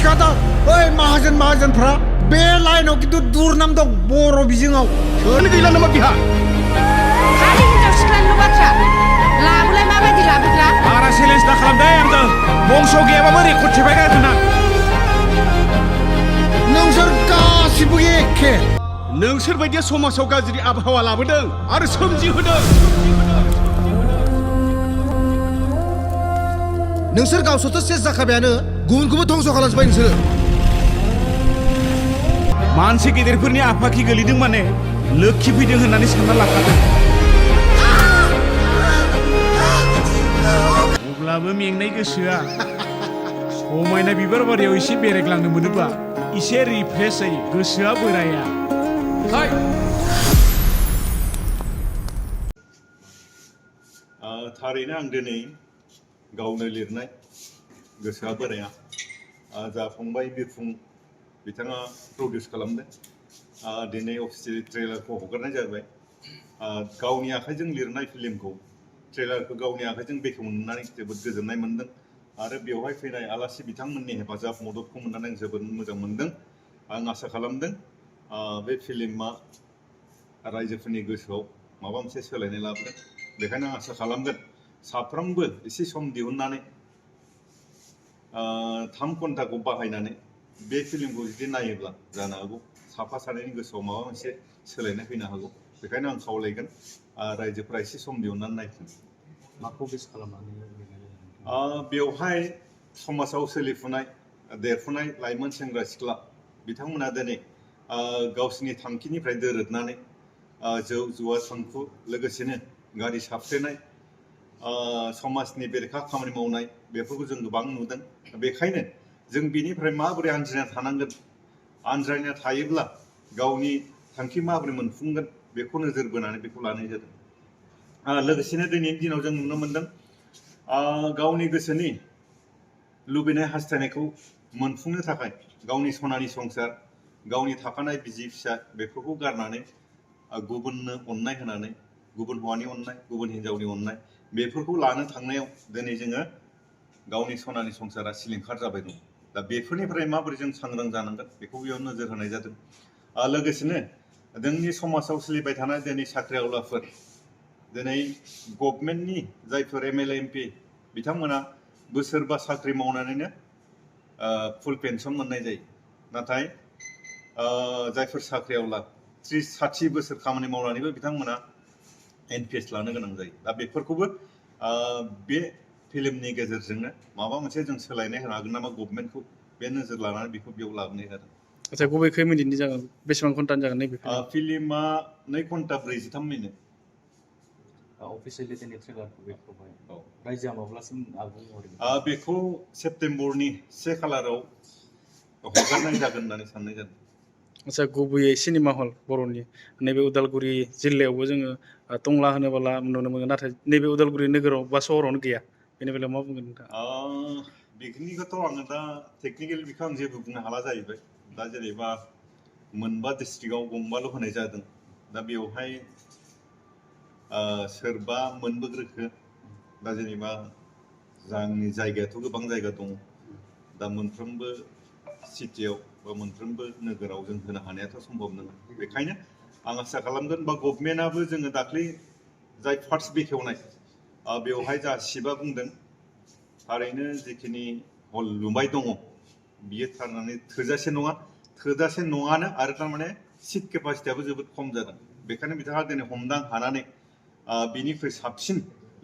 मिथिखा दा ओइ माहाजोनफ्रा बे लाइनाव खिन्थु दुरनाम दं बर' बिजोङाव सोर गैला नामा बिहा खालि हिनजाव सिख्लानिल' बाथ्रा लाबोलाय माबायदि लाबोग्रा बारा चेलेन्ज दा खालामदे आंजों बंस' गैयाबाबो रेकर्ड सेफाय गारगोन आं नोंसोर गासिबो एखे नोंसोर बायदिया समाजाव गाज्रि आबहावा लाबोदों आरो सोमजिहोदों नोंसोर गावसोरथ' सेस जाखाबायानो गुबुनखौबो धंस' खालामजोब्बाय नोंसोरो मानसि गेदेरफोरनि आफाखि गोलैदों माने लोखि फैदों होननानै सानना लाखादों अब्लाबो मेंनाय गोसोआ समायना बिबार बारियाव एसे बेरायग्लांनो मोनोबा एसे रिफ्रेश जायो गोसोआ बोराया थारैनो आं दिनै गावनो लिरनाय गोसोआ बोराया जा फंबाय बिरफुं बिथाङा प्रडिउस खालामदों दिनै अफिसियेलि ट्रेलारखौ हगारनाय जाबाय गावनि आखाइजों लिरनाय फिल्मखौ ट्रेलारखौ गावनि आखाइजों बेखेवनानै जोबोद गोजोननाय मोनदों आरो बेवहाय फैनाय आलासि बिथांमोननि हेफाजाब मददखौ मोननानै आं जोबोद मोजां मोनदों आं आसा खालामदों बे फिल्मा रायजोफोरनि गोसोआव माबा मोनसे सोलायनाय लाबोगोन बेखायनो आं आसा खालामगोन साफ्रोमबो एसे सम दिहुननानै 3 घन्टाखौ बाहायनानै बे फिल्मखौ जुदि नायोब्ला जानो हागौ साफा सानैनि गोसोआव माबा मोनसे सोलायनाय फैनो हागौ बेखायनो आं खावलायगोन रायजोफोरा एसे सम दिहुननानै नायथों माखौ बेस खालामनानै बेवहाय समाजाव सोलिफुनाय देरफुनाय लाइमोन सेंग्रा सिख्ला बिथांमोना दिनै गावसिनि थांखिनिफ्राय दोरोदनानै जौ जुवा थांखु लोगोसेनो गारि साफ्रेनाय समाजनि बेरेखा खामानि मावनाय बेफोरखौ जों गोबां नुदों बेखायनो जों बिनिफ्राय माबोरै आनज्रायना थानांगोन आनज्रायना थायोब्ला गावनि थांखि माबोरै मोनफुंगोन बेखौ नोजोर बोनानै बेखौ लानाय जादों लोगोसेनो दिनैनि दिनाव जों नुनो मोनदों गावनि गोसोनि लुबैनाय हास्थायनायखौ मोनफुंनो थाखाय गावनि सनानि संसार गावनि थाखानाय बिसि फिसा बेफोरखौ गारनानै गुबुननो अननाय होनानै गुबुन हौवानि अननाय गुबुन हिन्जावनि अननाय बेफोरखौ लानो थांनायाव दिनै जोङो गावनि सनानि संसारा सिलिंखार जाबाय दं दा बेफोरनिफ्राय माबोरै जों सांग्रां जानांगोन बेखौ बेयाव नोजोर होनाय जादों लोगोसेनो जोंनि समाजाव सोलिबाय थानाय दिनै साख्रि आवलाफोर दिनै गभर्नमेन्टनि जायफोर एमएलए एमपि बिथांमोना बोसोरबा साख्रि मावनानैनो फुल पेन्सन मोननाय जायो नाथाय जायफोर साख्रि आवला 30-60 बोसोर खामानि मावनानैबो बिथांमोना एनपिएस लानो गोनां जायो दा बेफोरखौबो बे फिल्मनि गेजेरजोंनो माबा मोनसे जों सोलायनाय होनो हागोन नामा गभर्नमेन्टखौ बे नोजोर लानानै बेखौ बेयाव लाबोनाय जादों आচ্ছা गुबै खै मिनिटनि जागोन बेसेबां घन्टानि जागोन नैबे फिल्मा 2 घन्टा 43 मिनिट अफिसियेलि दिनै ट्रेलारखौ बेखेवबाय रायजोआ माब्लासिम आबुं महरै बेखौ सेप्तेम्बरनि 1 खालाराव हगारनाय जागोन होननानै साननाय जादों आচ্ছা गुबैयै सिनेमा हल बर'नि नैबे उदालगुरि जिल्लायावबो जोङो टंला होनोबोला नुनो मोनो नाथाय नैबे उदालगुरि नोगोराव बा सहरावनो गैया बेनि बेलायाव मा बुंगोन नोंथाङा बेखिनिखौथ' आङो दा टेकनिकेल बिखौ आं जेबो बुंनो हाला जाहैबाय दा जेनेबा मोनबा डिस्ट्रिक्टआव गंबाल' होनाय जादों दा बेवहाय सोरबा मोनबोग्रोखो दा जेनेबा जोंनि जायगायाथ' गोबां जायगा दङ दा मोनफ्रोमबो सिटियाव बा मोनफ्रोमबो नोगोराव जों होनो हानायाथ' सम्भब नङा बेखायनो आं आसा खालामगोन बा गभर्नमेन्टआबो जोङो दाख्लै जाय फार्स्ट बेखेवनाय बेवहाय जा सिबा बुंदों थारैनो जिखिनि हल लुबाय दङ बियो थारनानै थोजासे नङानो आरो थारमाने सिट केपासिटियाबो जोबोद खम जादों बेखायनो बिथाङा दिनै हमदां हानानै बिनिख्रुइ साबसिन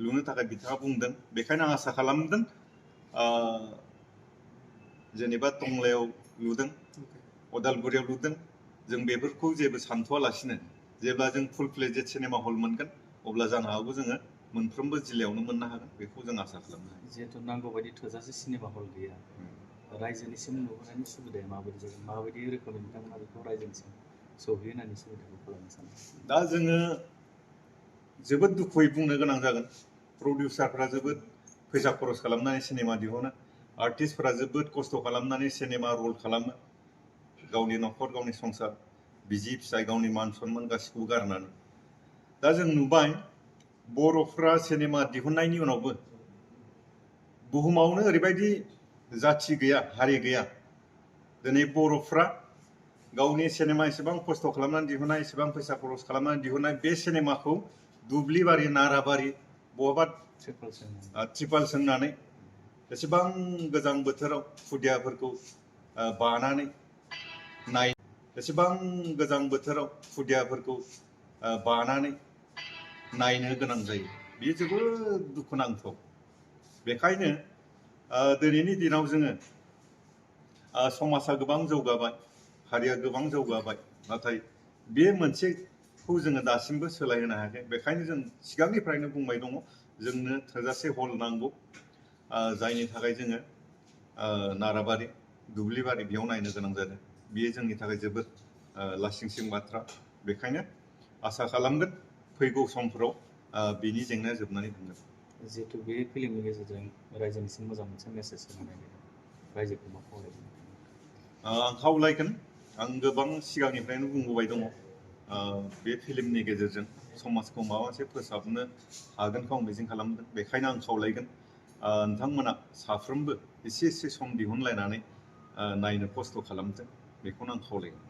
लुनो थाखाय बिथाङा बुंदों बेखायनो आं आसा खालामदों जेनेबा टंलायाव लुदों उदालगुरियाव लुदों जों बेफोरखौ जेबो सानथ'वालासिनो जेब्ला जों फुल फ्लेजेड सिनेमा हल मोनगोन अब्ला जानो हागौ जोङो मोनफ्रोमबो जिल्लायावनो मोननो हागोन बेखौ जों आसा खालामनो हायो जिहेतु नांगौ बायदि थोजासे सिनेमा हल गैया रायजोनिसिम नुहोनायनि सुबिदाया माबायदि जागोन माबायदि रोखोमै नोंथांमोना बेखौ रायजोनिसिम सौहैहोनायनि सुबिदाखौ खालामनो सानो दा जोङो जोबोद दुखुयै बुंनो गोनां जागोन प्रडिउसारफोरा जोबोद फैसा खरस खालामनानै सिनेमा दिहुनो आर्टिस्टफोरा जोबोद खस्थ' खालामनानै सिनेमा रल खालामो गावनि न'खर गावनि संसार बिसि फिसाय गावनि मान सन्मान गासिखौबो गारनानै दा जों नुबाय बर'फ्रा सिनेमा दिहुननायनि उनावबो बुहुमावनो ओरैबायदि जाथि गैया हारि गैया दिनै बर'फ्रा गावनि सिनेमा एसेबां खस्थ' खालामनानै दिहुननाय एसेबां फैसा खरस खालामनानै दिहुननाय बे सिनेमाखौ दुब्लिबारि नाराबारि बहाबा ट्रिपाल सोंनानै एसेबां गोजां बोथोराव खुदियाफोरखौ बानानै नाय एसेबां गोजां बोथोराव खुदियाफोरखौ बानानै नायनो गोनां जायो बेयो जोबोद दुखुनांथाव बेखायनो दिनैनि दिनाव जोङो समाजा गोबां जौगाबाय हारिया गोबां जौगाबाय नाथाय बे मोनसेखौ जोङो दासिमबो सोलायहोनो हायाखै बेखायनो जों सिगांनिफ्रायनो बुंबाय दङ जोंनो थोजासे हल नांगौ जायनि थाखाय जोङो नाराबारि दुब्लिबारि बेयाव नायनो गोनां जादों बेयो जोंनि थाखाय जोबोद लासिंसिं बाथ्रा बेखायनो आसा खालामगोन फैगौ समफोराव बिनि जेंनाया जोबनानै थांगोन जिहेतु बे फिल्मनि गेजेरजों रायजोनिसिम मोजां मोनसे मेसेज होनानै रायजोखौ मा खावलायगोन आं खावलायगोन आं गोबां सिगांनिफ्रायनो बुंबोबाय दङ बे फिल्मनि गेजेरजों समाजखौ माबा मोनसे फोसाबनो हागोनखौ आं मिजिं खालामदों बेखायनो आं खावलायगोन नोंथांमोना साफ्रोमबो एसे सम दिहुनलायनानै नायनो खस्थ' खालामदों बेखौनो आं खावलायगोन